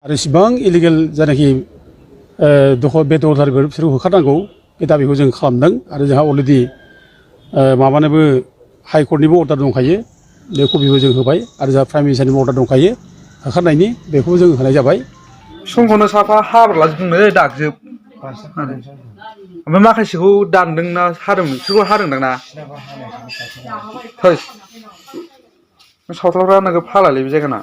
आरो इसिबां इलिगेल जानाखि बेदरदारिफोर बिसोरखौ होखारनांगौ बे दाबिखौ जों खालामदों आरो जोंहा अलरेडि माबानोबो हाइकर्टनिबो अर्डार दंखायो बे कपिखौ जों होबाय आरो जोंहा प्राइम मिनिस्टारनिबो अर्डार दंखायो होखारनायनि बेखौ जों होनाय जाबाय समखौनो साफा हाब्रलाजोबदोंनो दागजोब ओमफ्राय माखासेखौ दानदोंना हादोंमोन बिसोरखौ हादोंदां ना सावथालफ्रा नोगोद फालालै बे जायगाना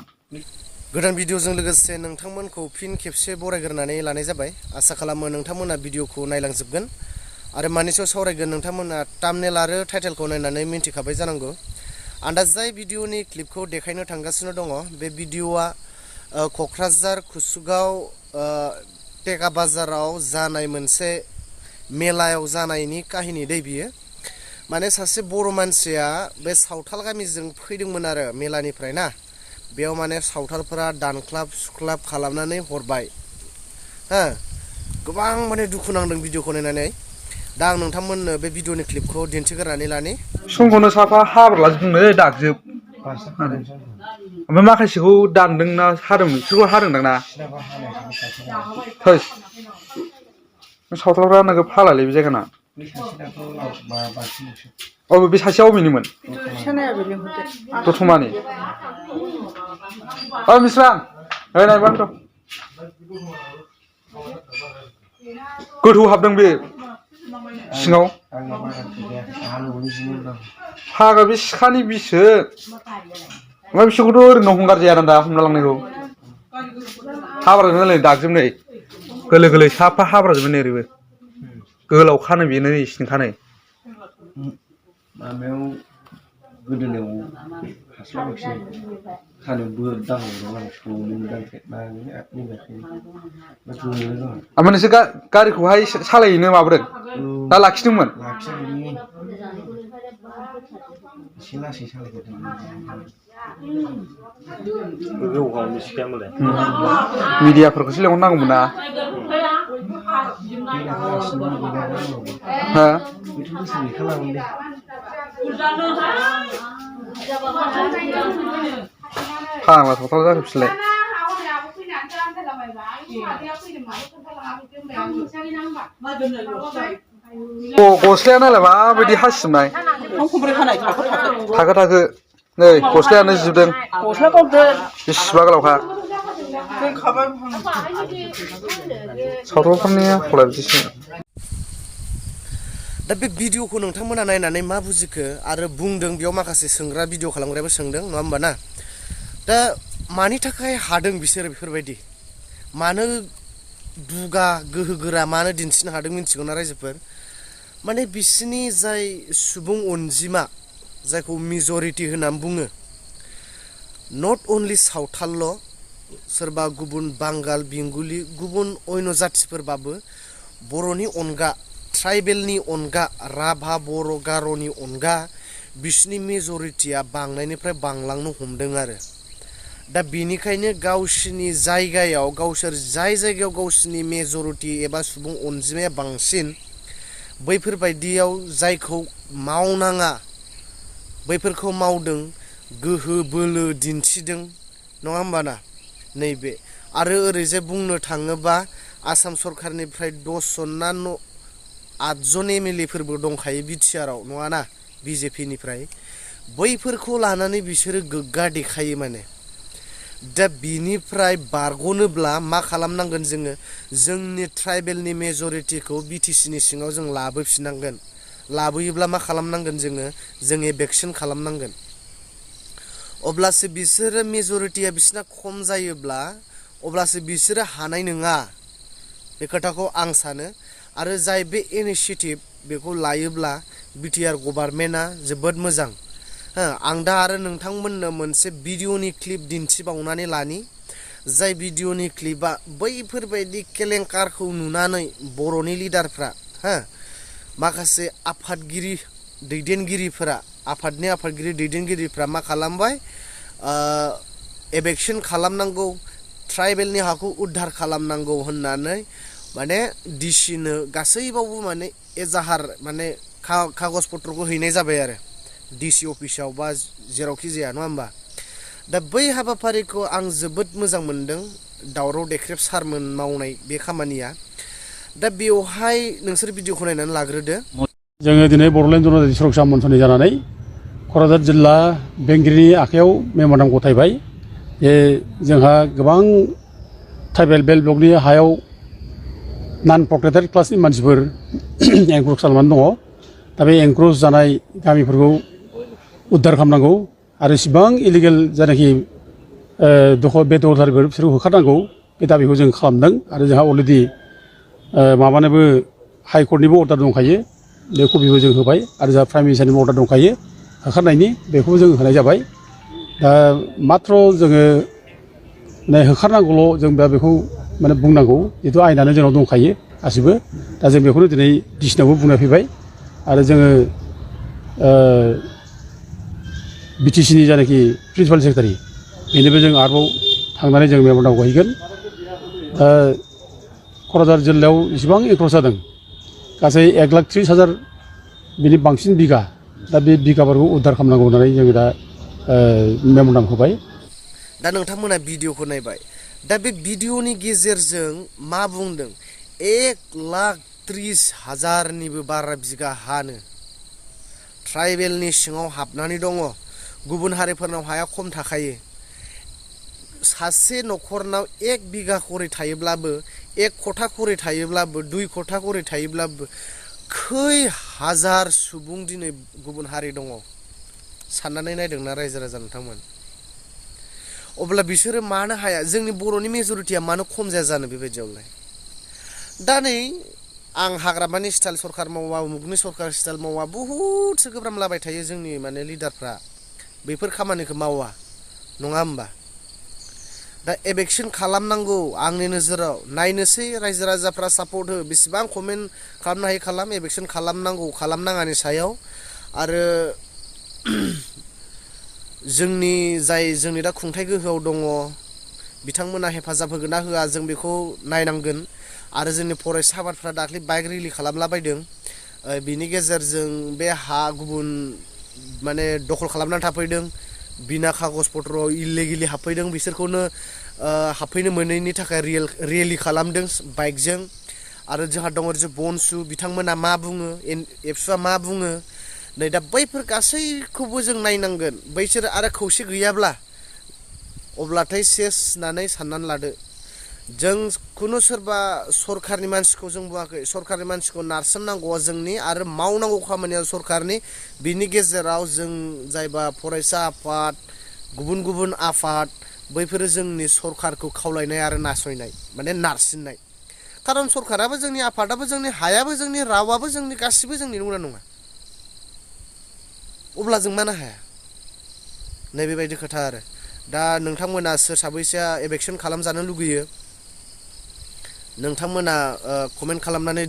गोदान भिडिअजों लोगोसे नोंथांमोनखौ फिन खेबसे बरायग्रोनानै लानाय जाबाय आसा खालामो नोंथांमोना भिडिअखौ नायलांजोबगोन आरो मानि सायाव सावरायगोन नोंथांमोना थाम्बनेल आरो टाइटेलखौ नायनानै मिन्थिखाबाय जानांगौ आं दा जाय भिडिअनि क्लिपखौ देखायनो थांगासिनो दङ बे भिडिअआ क'क्राझार कुसुगाव टेका बाजाराव जानाय मोनसे मेलायाव जानायनि काहिनी दै बियो माने सासे बर' मानसिया बे सावथाल गामिजों फैदोंमोन आरो मेलानिफ्राय ना बेयाव माने सावथालफोरा दानख्लाब सुख्लाब खालामनानै हरबाय हो गोबां माने दुखु नांदों भिडिअखौ नायनानै दा आं नोंथांमोननो बे भिडिअनि क्लिपखौ दिन्थिग्रोनानै लानि समखौनो साफा हाब्रलाजोबदोंनो दागजोब ओमफ्राय माखासेखौ दानदोंना हादोंमोन बिसोरखौ हादोंदां ना सावथालफ्रा नोगोद फालालै बे जायगाना बे सासेया अबेनिमोन दतमानि मिस्रां नायबानो दं गोथौ हाबदों बे सिङाव फागा बे सिखानि बिससो ओमफ्राय बिसोरखौथ' ओरैनो हंगार जाया दा हमना लांनायखौ हाब्राजोबनाय दागजोब नै गोरलै गोरलै साफा हाब्राजोबबाय नै ओरैबो गोलाव खानो बेनो इसिनि खानो माबायाव गोदोनायाव हास्लाबाखिसै खानोबो दांहरदों आं सौनो ओमफ्राय नोंसोर गारिखौहाय सालायहैनो माबादों दा लाखिदोंमोन एसे लासै सालायदों मिडियाफोरखौसो लेंहरनांगौमोन ना हा फाग्ला सावथाल जाखो बिसोरलाय गस्लाया नायलाय माबायदि हासिबनाय थाखो थाखो नै गस्लायानो जिजोबदों बेसेबा गोलावखा सावथालफोरनि आखला बिदिसो दा बे भिडिअखौ नोंथांमोना नायनानै मा बुजिखो आरो बुंदों बेयाव माखासे सोंग्रा भिडिअ खालामग्रायाबो सोंदों नङा होमबा ना दा मानि थाखाय हादों बिसोर बेफोरबायदि मानो दुगा गोहोगोरा मानो दिन्थिनो हादों मिन्थिगौ ना रायजोफोर माने बिसोरनि जाय सुबुं अनजिमा जायखौ मेजरिटि होननानै बुङो नट अनलि सावथालल' सोरबा गुबुन बांगाल बेंगलि गुबुन अन्य जाथिफोरबाबो बर'नि अनगा ट्राइबेलनि अनगा राभा बर' गार'नि अनगा बिसोरनि मेजरिटिया बांनायनिफ्राय बांलांनो हमदों आरो दा बेनिखायनो गावसोरनि जायगायाव गावसोर जाय जायगायाव गावसोरनि मेजरिटि एबा सुबुं अनजिमाया बांसिन बैफोरबायदियाव जायखौ मावनाङा बैफोरखौ मावदों गोहो बोलो दिन्थिदों नङा होमबा ना नैबे आरो ओरैजाय बुंनो थाङोबा आसाम सरकारनिफ्राय 10 जन ना 8 जन MLA फोरबो दंखायो बिटिआरआव नङाना बिजेपिनिफ्राय बैफोरखौ लानानै बिसोरो गोग्गा देखायो माने दा बिनिफ्राय बारग'नोब्ला मा खालामनांगोन जोङो जोंनि ट्राइबेलनि मेजरिटिखौ बिटिसिनि सिङाव जों लाबोफिननांगोन लाबोयोब्ला मा खालामनांगोन जों एभिक्शन खालामनांगोन अब्लासो बिसोरो मेजरिटिया बिसोरना खम जायोब्ला अब्लासो बिसोरो हानाय नङा बे खोथाखौ आं सानो आरो जाय बे इनिशिएटिभ बेखौ लायोब्ला बिटिआर गभर्नमेन्टआ जोबोद मोजां आं दा आरो नोंथांमोननो मोनसे भिडिअनि क्लिप दिन्थिबावनानै लानि जाय भिडिअनि क्लिपआ बैफोरबायदि केलेंकारखौ नुनानै बर'नि लिडारफ्रा माखासे आफादगिरि दैदेनगिरिफोरा आफादनि आफादगिरि दैदेनगिरिफ्रा मा खालामबाय एभिक्शन खालामनांगौ ट्राइबेलनि हाखौ उद्धार खालामनांगौ होननानै माने डिसिनो गासैबावबो माने एजाहार माने कागज पत्रखौ हैनाय जाबाय आरो डिसि अफिसाव बा जेरावखि जाया नङा होमबा दा बै हाबाफारिखौ आं जोबोद मोजां मोनदों दावराव देख्रेब सारमोन मावनाय बे खामानिया दा बेवहाय नोंसोर भिडिअखौ नायनानै लाग्रोदो जोङो दिनै बड'लेण्ड जनजाति सुरक्षा मन्चनि जानानै क'क्राझार जिल्ला बेंगिरिनि आखायाव मेम'रेन्डाम गथायबाय जे जोंहा गोबां ट्राइबेल बेल्ट ब्लकनि हायाव नन प्रटेक्टेड क्लासनि मानसिफोर एनक्र'च खालामनानै दङ दा बे एनक्र'च जानाय गामिफोरखौ उद्धार खालामनांगौ आरो इसिबां इलिगेल जायनाखि बे दखलदारिफोर बिसोरखौ होखारनांगौ बे दाबिखौ जों खालामदों आरो जोंहा अलरेडि माबानोबो हाइकर्टनिबो अर्डार दंखायो बे कपिखौ जों होबाय आरो जोंहा प्राइम मिनिस्टारनिबो अर्डार दंखायो होखारनायनि बेखौबो जों होनाय जाबाय दा माथ्र' जोङो माने होखारनांगौल' जों दा बेखौ माने बुंनांगौ जिहेतु आयेनानो जोंनाव दंखायो गासिबो दा जों बेखौनो दिनै डिसिनावबो बुंना फैबाय आरो जोङो बिटिसिनि जायनाखि प्रिन्सिपाल सेक्रेटारि बेनोबो जों आरोबाव थांनानै जों मेम'रेन्डाम हैगोन क'क्राझार जिल्लायाव इसिबां एनक्र'च जादों गासै 1,30,000 बिनि बांसिन बिगा दा बे बिगाफोरखौ उद्धार खालामनांगौ होननानै जोङो दा मेम'रेन्डाम होबाय दा नोंथांमोना भिडिअखौ नायबाय दा बे भिडिअनि गेजेरजों मा बुंदों 1,30,000निबो बारा बिगा हानो ट्राइबेलनि सिङाव हाबनानै दङ गुबुन हारिफोरनाव हाया खम थाखायो सासे न'खरनाव 1 बिगा खरै थायोब्लाबो 1 खथा खरै थायोब्लाबो 2 खथा खरै थायोब्लाबो खै हाजार सुबुं दिनै गुबुन हारि दङ साननानै नायदोंना रायजो राजा नोंथांमोन अब्ला बिसोरो मानो हाया जोंनि बर'नि मेजरिटिया मानो खम जाया जानो बेबायदियावलाय दा नै आं हाग्रामानि स्टाइल सरखार मावा मुगनि सरखार स्टाइल मावा बहुदसो गोब्रामलाबाय थायो जोंनि माने लिडारफ्रा बेफोर खामानिखौ मावा नङा होमबा दा एभिक्शन खालामनांगौ आंनि नोजोराव नायनोसै रायजो राजाफ्रा सापर्ट हो बेसेबां कमेन्ट खालामनो हायो खालाम एभिक्शन खालामनांगौ खालामनाङानि सायाव आरो जोंनि दा खुंथाय गोहोआव दङ बिथांमोना हेफाजाब होगोन ना होआ जों बेखौ नायनांगोन आरो जोंनि फरायसा आफादफ्रा दाख्लै बाइक रेलि खालामलाबायदों बिनि गेजेरजों बे हा गुबुन माने दखल खालामनानै थाफैदों बिना कागज पत्र इलिगेलि हाबफैदों बिसोरखौनो हाबफैनो मोनैनि थाखाय रेलि खालामदों बाइकजों आरो जोंहा दङ जे बनसु बिथांमोना मा बुङो एबसुआ मा बुङो नै दा बैफोर गासैखौबो जों नायनांगोन बैसोर आरो खौसे गैयाब्ला अब्लाथाय सेस होननानै साननानै लादो जों खुनु सोरबा सरखारनि मानसिखौ जों बुङाखै सरखारनि मानसिखौ नारसोमनांगौआ जोंनि आरो मावनांगौ खामानिया सरखारनि बिनि गेजेराव जों जायबा फरायसा आफाद गुबुन गुबुन आफाद बैफोरो जोंनि सरखारखौ खावलायनाय आरो नासयनाय माने नारसिननाय खारन सरखाराबो जोंनि आफादाबो जोंनि हायाबो जोंनि रावाबो जोंनि गासिबो जोंनि नंगौना नङा अब्ला जों मानो हाया नैबेबायदि खोथा आरो दा नोंथांमोना सोर साबैसेया एभिक्शन खालामजानो लुगैयो नोंथांमोना कमेन्ट खालामनानै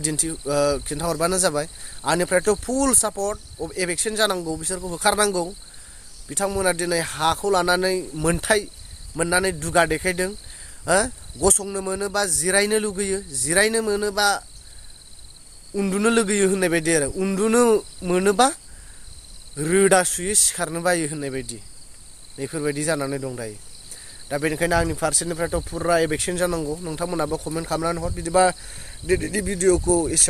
खिन्थाहरबानो जाबाय आंनिफ्रायथ' फुल सापर्ट एभिक्शन जानांगौ बिसोरखौ होखारनांगौ बिथांमोना दिनै हाखौ लानानै मोनथाय मोननानै दुगा देखायदों गसंनो मोनोबा जिरायनो लुगैयो जिरायनो मोनोबा उन्दुनो लुगैयो होननाय बायदि आरो उन्दुनो मोनोबा रोदा सुयो सिखारनो बायो होननाय बायदि बेफोरबायदि जानानै दं दायो दा बेनिखायनो आंनि फारसेनिफ्रायथ' फुरा एभिक्शन जानांगौ नोंथांमोनाबो कमेन्ट खालामनानै हर बिदिबा दिनैनि भिडिअखौ एसे